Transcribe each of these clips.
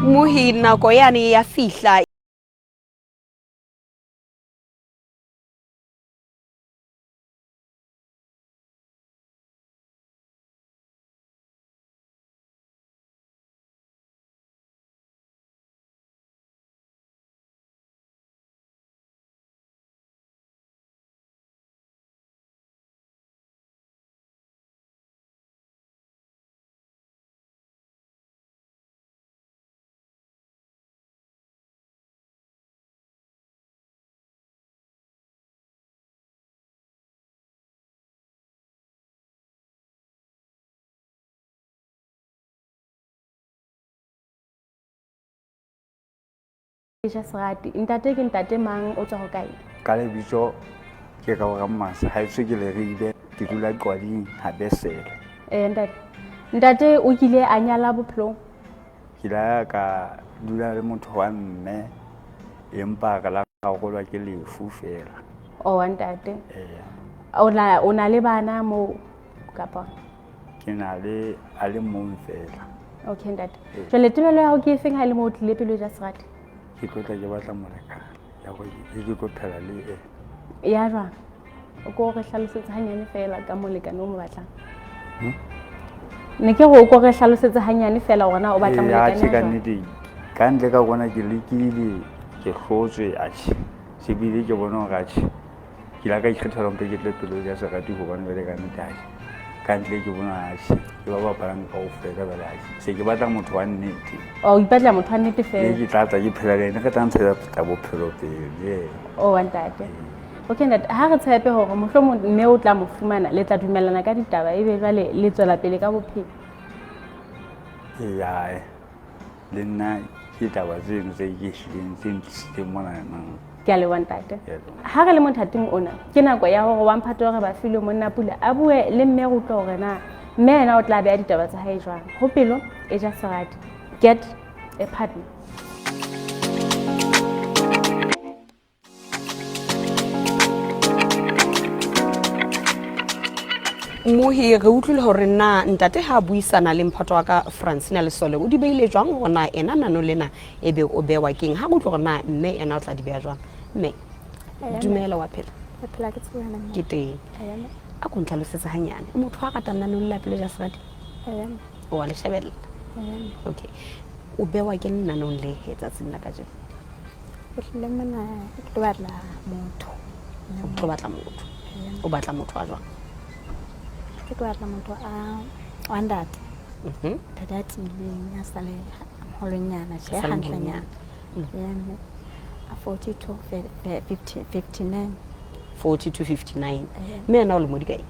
Mohi nako yane ya fihla. Ja serati ntate ke ntate mang o tswa ho kae? Ka lebitso ke ka hora masa ha eso ke lerile ke dula Qwading ha Besele. Eh ntate. Ntate o kile a nyala bophelong? Ke la ka dula le motho wa mme empa re la gagolwa ke lefu fela. Oh ntate. Eh. O na o na le bana mo kapa? Ke na le a le mong fela. Okay ntate. Jwale tebelo ya hao ke efeng ha e le mo o tlile pelo ja serati? Ke tlo tla ke batla molekane ya gore ke tlo phela le ena. Ya jwang? O ko re hlalosetse hanyane fela ka molekane o mo batlang. Ne ke re o ko re hlalosetse hanyane fela hore na o batla molekane ya ka nnete ka ntle ka bona ke lekile ke hlotswe atjhe sebile ke bona hore atjhe ke la ka ikgethela mpe ke tle pelo ya serati hobane jwale ka nnete atjhe ka ntle ke bona atjhe ke ba bapalang kaofela jwale atjhe se ke batla motho wa nnete. O ipatla motho wa nnete fela? Ke tla tla ke phela le ene re tla ntshetsa bophelo pele. O wa ntate. Okay ntate, ha re tshepe hore mohlomong mme o tla mo fumana, le tla dumellana ka ditaba ebe jwale le tswela pele ka bophelo. Ee, le nna ke taba tseno tse ke hlileng tse ntlisitseng mona. Ke a leboha ntate. Ha re le mothating ona, ke nako ya hore wa mphato re ba filwe monna Pula a bue le mme re utlwe hore na mme yena o tla beha ditaba tsa hae jwang. Ho pelo e ja serati. Get a partner. Mohi re utlwile hore na ntate ha buisana le mphato wa ka Francina Lesole o di beile jwang hore na ena nano lena ebe o bewa keng. Ha re utlwe hore na mme ena o tla di beha jwang. Mme dumela wa phela? Ke teng. A ko ntlhalosetse hanyane. O motho a ratang nano le la pelo ja serati? O wa le shebella? Okay. O bewa ke nanong le tsatsing la kajeno? Ke tlile mona ke tlo batla motho. O tlo batla motho. O batla motho wa jwang? Ke tlo batla motho a wa ntate. Ntate a tiileng, a sa le moholonyana, tjhe hantlenyana. Mme a 42 59. 40 to 59. Mme ena o le mo di kae?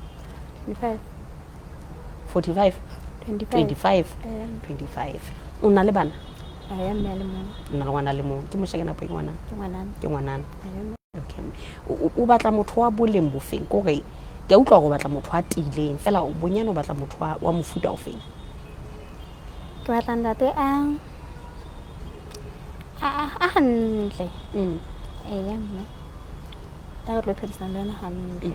25. 45? 25. 25. O na le bana? Mme le mong. O na le ngwana le mong. Ke moshanyana kapa ke ngwanana? Ke ngwanana. Ke ngwanana. Okay. O batla motho wa boleng bofeng? Ke hore ke a utlwa hore o batla motho a tiileng, fela bonyane o batla motho wa mofuta o feng? Ke batla ntate a hantle. Eya mme. Ta re tlo phedisana le yena hantle.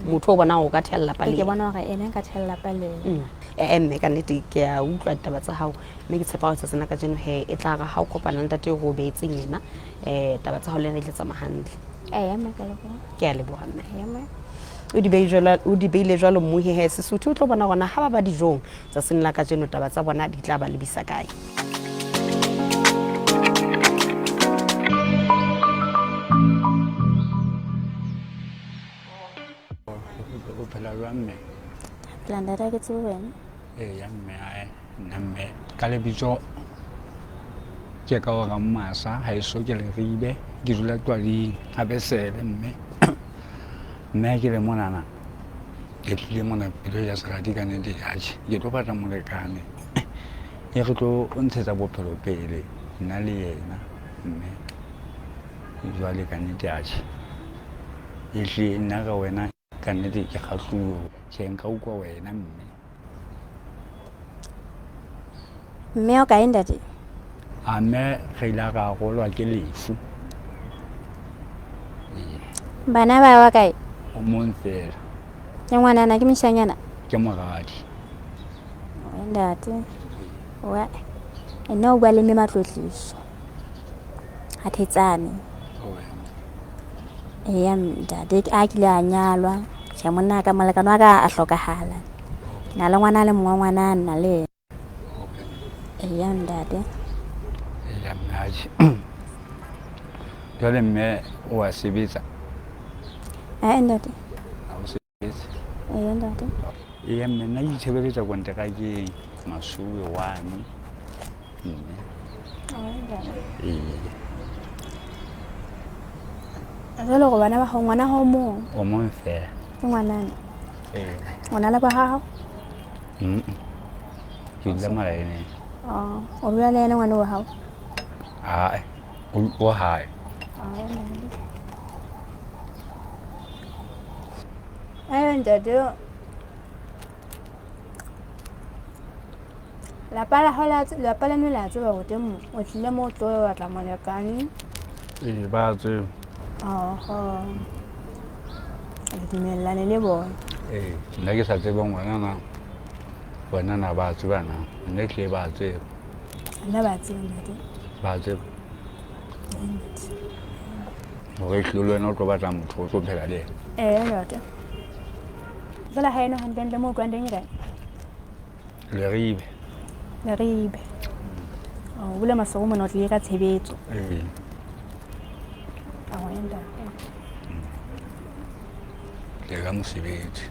Motho o bonang o ka thea lelapa le. Ke bona hore ena nka thea lelapa le. Mme ka nnete ke a utlwa ditaba tsa hao, mme ke tshepa hore tsatsing la kajeno he e tla re ha o kopana le ntate o beetseng yena, taba tsa hao le yena di tla tsamaya hantle. Eya mme, ke a leboha. Ke a leboha mme. Eya mme. O di beile jwalo mmuhi he Sesotho o tlo bona hore ha ba ba dijong tsatsing la kajeno taba tsa bona di tla ba lebisa kae. O phela jwang mme? Phela ntate, ke tsebe wena. Eya mme, ae nna mme ka lebitso ke ka hora Mmasa, ha eso ke Leribe, ke dula Qwading ha Besele mme. Mme ke le monana ke tlile mona pelo ya serati ka nnete atjhe ke tlo batla molekane e re tlo ntshetsa bophelo pele nna le yena mme. Jwale ka nnete atjhe ehlile nna ka wena ka nnete ke kgahluwe. Tjhe nka utlwa wena mme. Mme o kae ntate? A mme re ile ra rolwa ke lefu. Bana ba wa kae? O mong fela. Ke ngwanana ke moshanyana? Ke moradi. Ntate. Wa. Nna o bua le mme Matlotliso. Ha Thetsane. Eya ntate a kile a nyalwa. Tjhe monna ka molekane wa ka a hlokahala. Ke na le ngwana a le mong wa ngwanana nna le yena. Eya ntate. Eya mme atjhe. Jwale mme o a sebetsa? Ae ntate. Ha o sebetse? Eya ntate. Eya mme nna ke itshebeletsa konterakeng masuwe wane mme. Ee. Jwale gore bana ba gago ngwana ga o mong? O mong fela. Ke ngwanana? Ee. O na le ba gago? Ke dula malaeneng. Oh, o dula le ena ngwana wa gago? Ae, o hae. Ae ntate, lapa la hao la lapa leno le a tseba hore teng o tlile moo o tlo batla molekane? Ee, ba a tseba. Oho. Le dumellane le bona? Ee, nna ke sa tsebe ngwana na bona na ba tseba na, nna ehlile ba tseba. Nna ba tseba ntate. Ba tseba. Hore ehlile le wena o tlo batla motho o tlo phela le yena. Ee ntate. Jwale ha eno hantlentle moo o tlohang teng ke kae? Leribe. Leribe. O bula Maseru mona o tlile ka tshebetso. Ee. Awa ntate. Tlile ka mosebetsi.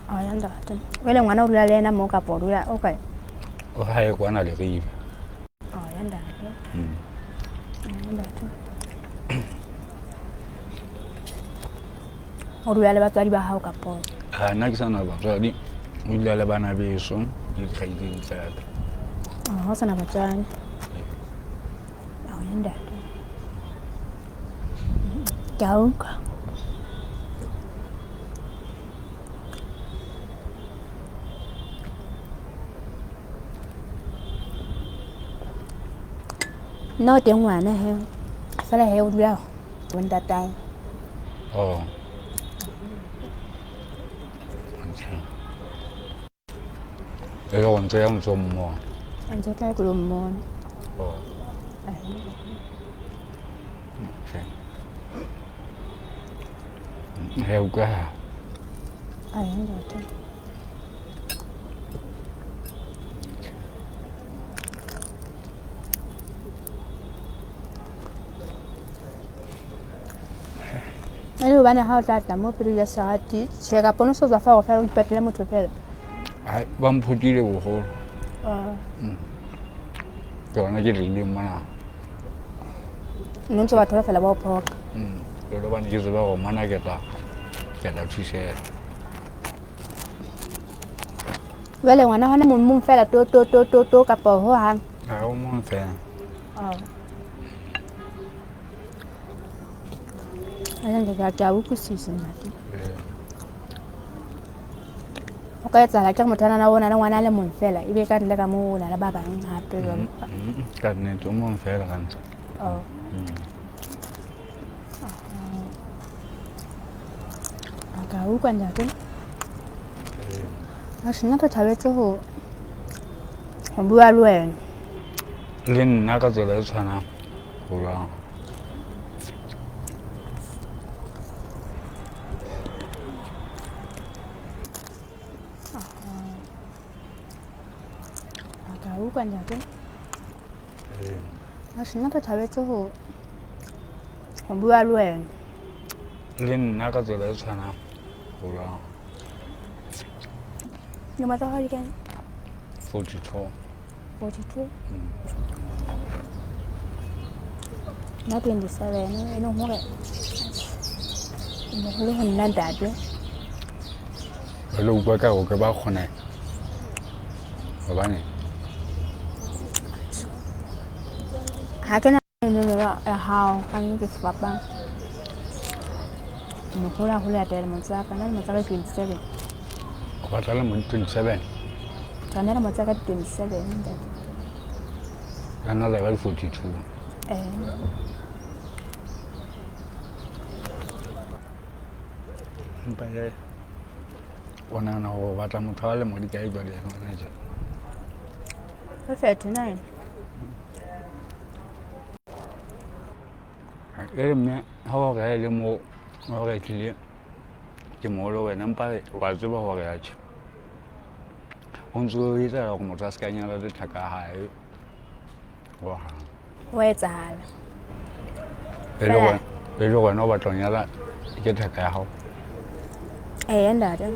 Awa ntate. Jwale ngwana o dula le yena moo kapa o dula o kae? O hae kwana Leribe. Awa ntate. Awa ntate. O dula le batswadi ba hao kapa? Ha nna ke sa na batswadi. O dula le bana beso le dikgaitsedi tsa ka. Oh, ha o sana batswadi. Awa ntate. Ke a utlwa. Nna o teng ngwana he. Fela he o dula bo ntatae. Oh. E le gore ntse ya ntse o mmona? Ntse tla ke lo mmona. Oh. Okay. He utlwahala. Ae ntate. E le hobane ha o tla tla mo pelo ya serati, tjhe kapa o no so tswa fa hore fela o ipatlele motho fela? Hai, ba mphotile boholo. Ke hona ke tlileng mona. Mme ntse ba thola fela ba o phoqa. Jwale hobane ke tseba hore mona ke tla thuseha. Jwale ngwana hona mong mong fela to to to to to kapa ho hang? Ha o mong fela. Oh. Jwale ke a utlwisisa ntate. O ka etsahala ke re motho ana o na le ngwana a le mong fela ebe ka ntle ka moo o na le ba bang hape jwalo. Ka nnete o mong fela ka ntle. Oh. Ka utlwa ntate. Atjhe nna ke thabetse ho bua le wena. Le nna ka tsela e tshwanang ho jwang. Ka utlwa ntate. Atjhe nna ke thabetse ho bua le wena. Le nna ka tsela e tshwanang ho jwang. Dilemo tsa hao di kae? 42. 42? Nna 27 e leng hore moholo ho nna ntate. Jwale o utlwa ka hore ke ba kgona hobane ha ke na ya hao ka nnete sefapano. Moholo haholo ya dilemo tsa ka, nna dilemo tsa ka 27. O batla le mo 27? Nna dilemo tsa ka 27 ntate. Ka nna la ba 42. Eh. Empa jwale o nahana hore o batla motho a lemo di kae jwale hona tje? Ke 39. E re mme ha o re le mo o re tlile ke moholo wena empa wa tseba hore atjhe o ntse o etsahala hore motho a se ka nyala le thaka ya hae hohang. Ho a etsahala. E le wena e le wena o batla ho nyala ke thaka ya hao? Eya ntate,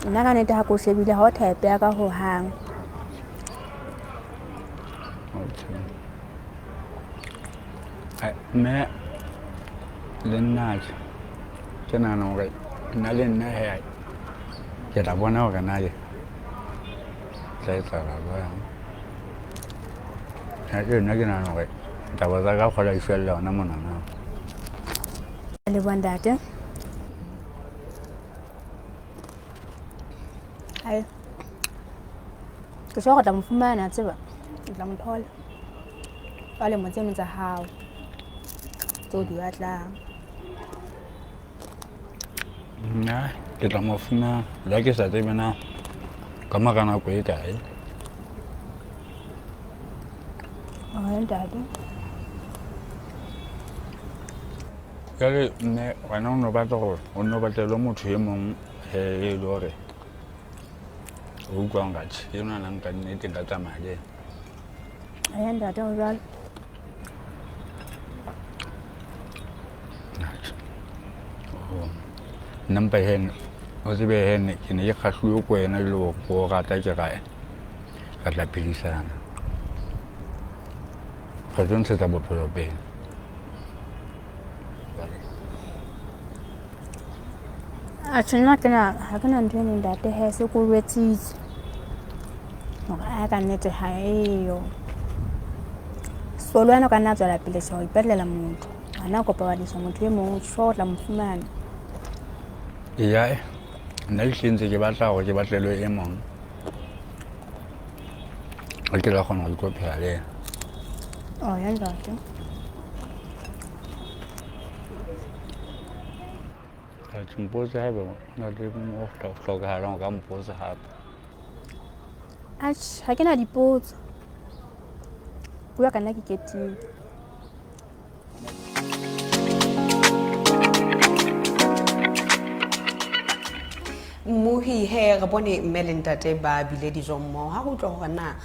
nna ka nnete ha ke o shebile ha o type ya ka hohang. Okay. Mme le nna tjhe ke nahana hore nna le nna he ke tla bona hore na ke tla etsahala jwang. Ke nna ke nahana hore taba tsa ka kgola di fella hona monana. Leboha ntate. Hai. Ke sure tla mo fumana tseba. Ke tla mo thola. Ka lemo tseno tsa hao tseo di batlang. Nna ke tla mo fumana le ha ke sa tsebe na ka mora nako e kae. Oe ntate. Jwale mme wena o no batla hore o nno batlele motho e mong he e le hore o utlwang ka tjhe enwa na nka nnete nka tsamaya le ena. Eya ntate ho jwalo. Nna mpa he o tsebe he ne ke ne ke kgahluwe ko wena e le hore ke o rata ke ra re tla phedisana. Re tlo ntshetsa bophelo pele. Atjhe nna ha ke na ntho eno ntate he se ke o jwetsitse hore a ka nnete ha eyo. So le wena o ka nna tswela pele ho ipatlela motho. Hana kopa badisa motho e mong sure o tla mo fumana. Eya, nna ehlile ntse ke batla hore ke batlelwe e mong. Ke tla kgona ho tlo phela le yena. Oh ya ntate. Atjhe mpotse haeba ho na le mo hlokahalang o ka mpotsa hape. Atjhe, ha ke na dipotso. Bua ka nna ke ketile. Mmohi he re bone mme le ntate ba bile dijo mmoho. Ha re utlwa hore na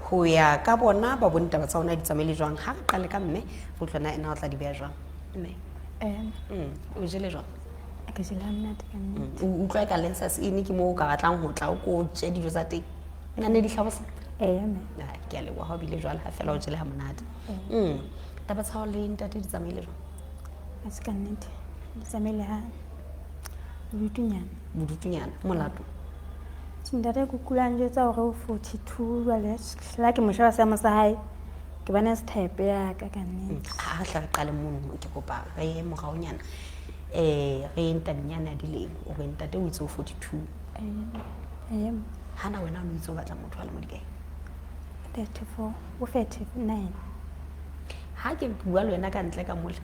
ho ya ka bona ba bone taba tsa bona di tsamaile jwang. Ha re qale ka mme re utlwe na ena o tla di beha jwang. Mme. O jele jwang? Ke jele ha monate ka nnete. O utlwa eka Lensas Inn ke moo o ka batlang ho tla o ko je dijo tsa teng. Na ne di hlabosa? Eya mme. Ke a leboha ha o bile jwalo ha fela o jele ha monate. Taba tsa hao le ntate di tsamaile jwang? Ha se ka nnete. Di tsamaile ha bodutunyana. Bodutunyana, molato. Ntate ke kula njwetsa hore o 42 jwale la ke mo sheba seemo sa hae. Ke bona se type ya ka ka nnete. Ha re tla re qale mono ke kopa re ye moraonyana. Re ye ntabeng ya dilemo o re ntate o itse o 42. Hana wena o itse o batla motho a lemo di kae? 34, o 39. Ha ke bua le wena ka ntle ka mola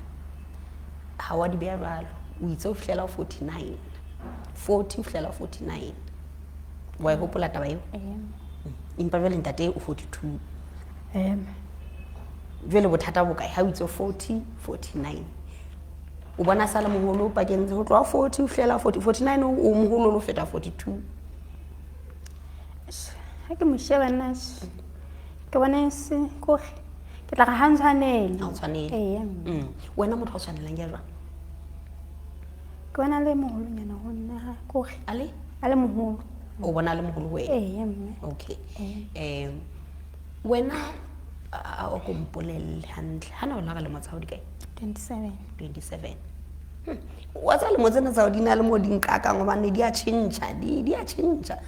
ha wa di beha jwalo, o itse o fihlela 49. 40 o fihlela 49. Wa e hopola taba eo? Empa jwale ntate o 42. Jwale bothata bo kae ha o itse 40, 49? O bona sa le moholo pakeng ho tloha 40 o fihlela 40, 49 o moholo lo feta 42. Ha ke mo sheba nna ke bona se kore ke tla re ha ntshwanele. Ha o tshwanele. Eya. Wena motho o tshwanelang ke jwang? Ke bona le moholonyana ho nna ha kore. A le? A le moholo. O bona le moholo wena? Eya mme. Okay. Wena o ko mpolelle hantle. Hana o la lemo tsa hao di kae? 27. 27. Wa tsa lemo tsena tsa hao di na le mo di nqakang hobane di a tjhentjha, di a tjhentjha.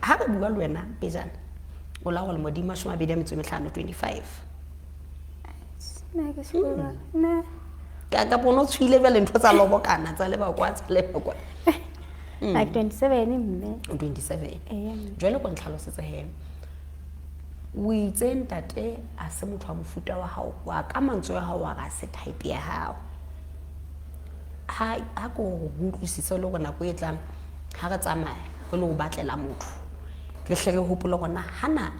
Ha re bua le wena pejana, o la hore lemo di 25, 25. Nna ke sekolo. Nna. Ka pono tshwile jwale ntho tsa lobokana tsa leba kwa, tsa leba kwa. Like 27 mme. 27. Eya mme. Jwale ko ntlhalosetse he. O itse ntate a se motho wa mofuta wa hao, wa ka mantswe a hao wa ra se type ya hao. Ha ko utlwisise le hore nako e tlang ha re tsamaya re lo batlela motho. Re hle re hopole hore na hana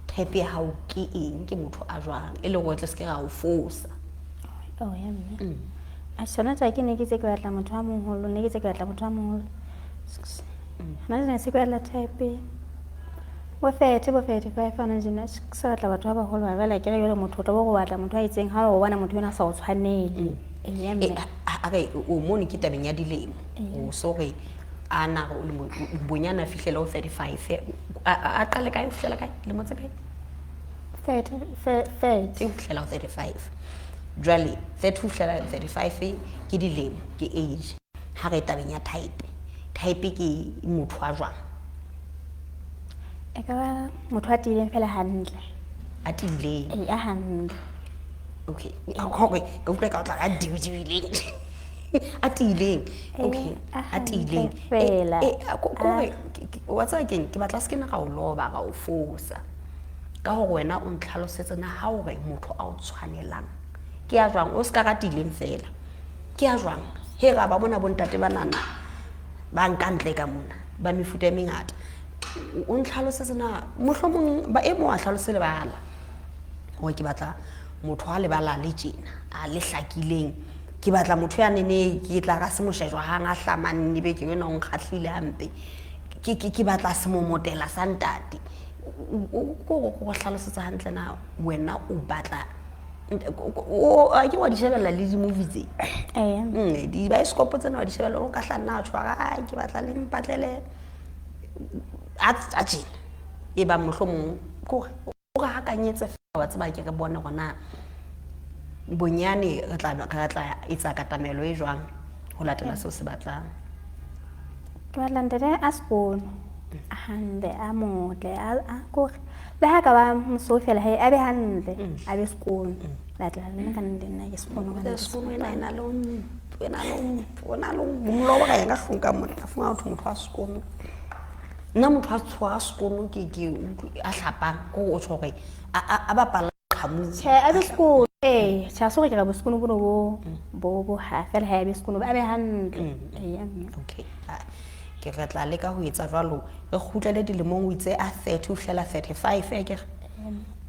type ya hao ke eng, ke motho a jwang, e le hore re tle se ke ra o fosa. Oh ya mme. Sona tsa ke ne ke tse ke batla motho a moholo, ne ke tse ke batla motho a moholo. Hona jwale se ke batla type bo 30 bo 35 hona jena ke sa batla batho ba baholo ba jwale akere jwale motho o tla bo go batla motho a itseng ha o bona motho ena a sa o tshwanele. Eya mme. A re o mono ke tabeng ya dilemo. O so re a na re o le bonyane a fihlela ho 35 a qale kae o fihlela kae lemo tse kae? 30 30. Ho fihlela ho 35. Jwale 30 ho fihlela 35 ke dilemo, ke age. Ha re tabeng ya type, type ke motho wa jwang? E ka ba motho a tiileng fela hantle. A tiileng. Ee, a hantle. Okay. Hore ka utlwa ka o tla a dibileng. A tiileng. Okay. A tiileng. Fela. Kore wa tseba keng, ke batla se ke na ra o loba, ra o fosa. Ka hore wena o ntlhalosetse na ha o re motho a o tshwanelang ke ya jwang, o se ka ratileng fela ke ya jwang. He ra ba bona bontate ba nana ba nka ntle ka mona ba mefuta e mengata, o ntlhalosetse na mohlomong ba e mong a hlalose lebala hore ke batla motho a lebala le tjena a le hlakileng, ke batla motho ya nene ke tla ka se moshejwa hang a hlamanne be ke yona o nkgahlile hampe, ke batla semomotela sa ntate. Ko go hlalosetsa hantle na wena o batla a ke wa di shebella le di-movie tse? Di-bioscope tsena wa di shebella, o ka hla nna a tshwara ke batla le mpatlele a tjena e bang mohlomong kore o re hakanyetse fela wa tseba ke re bone hore na bonyane re tla etsa katamelo e jwang ho latela seo se batlang. Ke batla ntate a sekono, a hantle, a motle, a kore le ha ka ba moso fela he a be hantle, a be sekono. Batla le nna ka nnete nna ke sekono ka nnete. Sekono ena ena le ena le ona le moloba ka yena hlong ka mona. A fumana motho motho a sekono. Nna motho a tshwara sekono ke a hlapang ko o tshware a bapala qhamu. Tjhe, a be sekono. Ee, tjhe, ha se hore ke re bosekono bono bo bo ha fela ha a be sekono, a be hantle. Eya mme. Okay. Ke re tla leka ho etsa jwalo, re kgutlele dilemong o itse a 30 ho fihlela 35 e ke re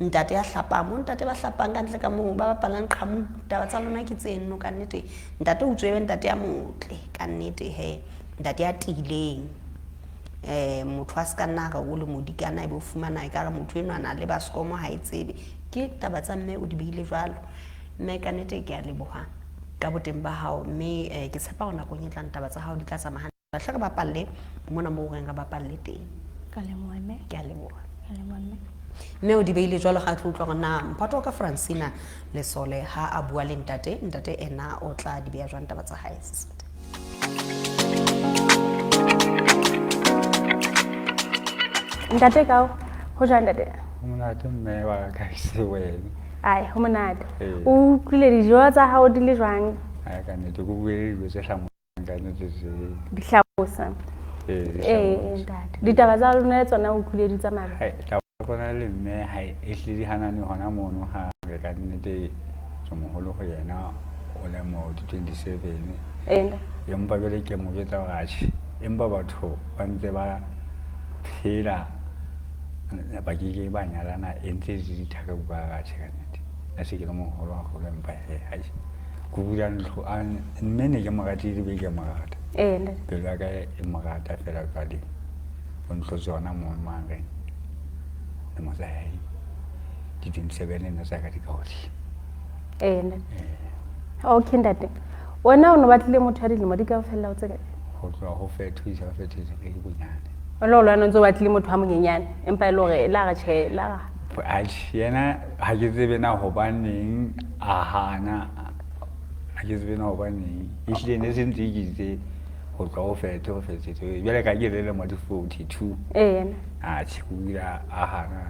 ntate ya hlapang mo, ntate ba hlapang ka ntle ka moo ba bapalang qhamu, taba tsa lona ke tseno ka nnete. Ntate o tswebe ntate ya motle ka nnete he, ntate ya tiileng. Motho a se ka nna re o le modikana ebe o fumana ekare motho enwa a na le baskomo ha e tsebe. Ke taba tsa mme o di behile jwalo. Mme ka nnete ke a leboha ka boteng ba hao, mme ke tshepa hore nakong e tlang taba tsa hao di tla tsamaya hantle. Hle re bapalle mona moo reng re bapalle teng. Ka leboha mme. Ke a leboha. Ka leboha mme. Mme o di behile jwalo ga tlo utlwa hore na mphato ka Francina Lesole ha a bua le ntate, ntate ena o tla di beha jwang taba tsa hae. Ntate kao, ho jwang ntate? Ho monate mme wa ka se wena. Ai, ho monate. O utlwile dijo tsa hao di le jwang? Ai, ka nnete ke buile dijo tse hlamo ka nnete tse. Di hlabosa. Ee, ntate. Ditaba tsa lona tsona o utlwile di tsamaya jwang? Hai, taba tsa rona le mme ha e hlile di hanane hona mono ha re ka nnete ke moholo ho yena o le mo di 27. Ee, ntate. Empa jwale ke mo jwetsa hore atjhe, empa batho ba ntse ba phela ba ke ke ba nyalana e ntse e le dithaka bua atjhe ka nnete. A se ke le moholo haholo empa he atjhe. Ke bula ntlo a mme ne ke mo ratile be ke mo rata. Ee, ntate. Pelo ya ka e mo rata fela jwale. O ntlotse hona mono mare. Le mo tsa hae. Di 27 nna tsa ka di ka hodimo. Ee, ntate. Okay, ntate. Wena o no batlile motho ya dilemo di ka fella ho tse kae? Ho tloha ho 30 ho isa ho 33 ke bonyane. O le lwana ntse o batlile motho a monyenyane empa e le hore la re tjhe la re. Atjhe, yena ha ke tsebe na hobaneng a hana, ha ke tsebe na hobaneng. Ehlile ne se ntse ke itse ho tloha ho 30 ho 33. Jwale ka ke le lemo di 42. Ee. Atjhe, o ile a hana.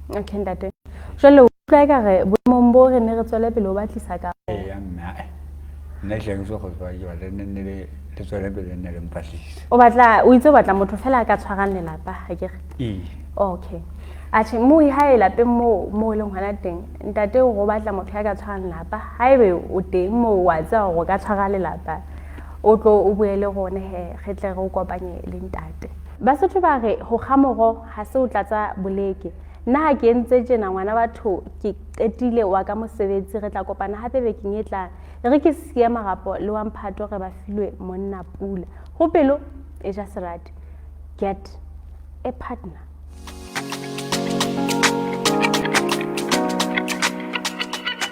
Okay, ntate. Jwale o utlwa ekare boemong bo re ne re tswele pele ho batlisa ka. Eya mme, ae. Nna ehlile ke so kgotsofala ke batla nne nne le tswele pele nne le mpatlise. O batla, o itse o batla motho fela a ka tshwarang lelapa, ha ke re? Ee. Okay. Atjhe, moo hae lapeng moo e leng hona teng, ntate o re o batla motho ya ka tshwarang lelapa. Haebe o teng moo wa tseba hore o ka tshwara lelapa, o tlo o bue le rona he, re tle re o kopanye le ntate. Basotho ba re ho kga moro ha se o tlatsa boleke. Nna ha ke entse tjena ngwana batho ke qetile wa ka mosebetsi re tla kopana hape bekeng e tlang. E re ke siye marapo le wa mphato re ba filwe monna pula. Ho pelo e ja serati. Get a partner.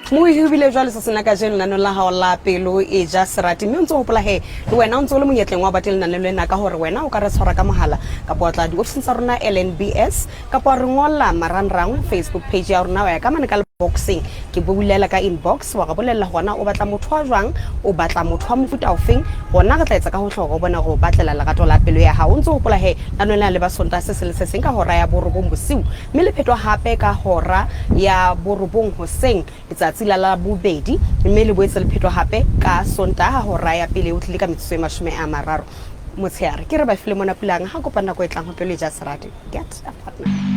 Mohi o bile jwale se sena kajeno lenaneo la hao la pelo e ja serati mme o ntse o hopola he le wena o ntse o le monyetleng wa bate lenaneo lena ka hore wena o ka re tshwara ka mohala kapa wa tla diofising tsa rona LNBS kapa wa re ngolla marangrang Facebook page ya rona wa ya ka mane ka boxing ke bolela ka inbox wa re bolella gona o batla motho wa jwang o batla motho wa mofuta ofeng gona re tla etsa ka hohle gore o bone gore o batlela lerato la pelo ya gago o ntse o gopola he lano lena le ba sonta se seng le se seng ka hora ya borobong bosiu mme le phetwa hape ka hora ya borobong hoseng letsatsi la la bobedi mme le boetse le phetwa hape ka sontaha hora ya pele o tlile ka metsotso e 30 motshehare ke re ba file mona pulang ha kopa nako e tlang ho pelo e ja serati get a partner.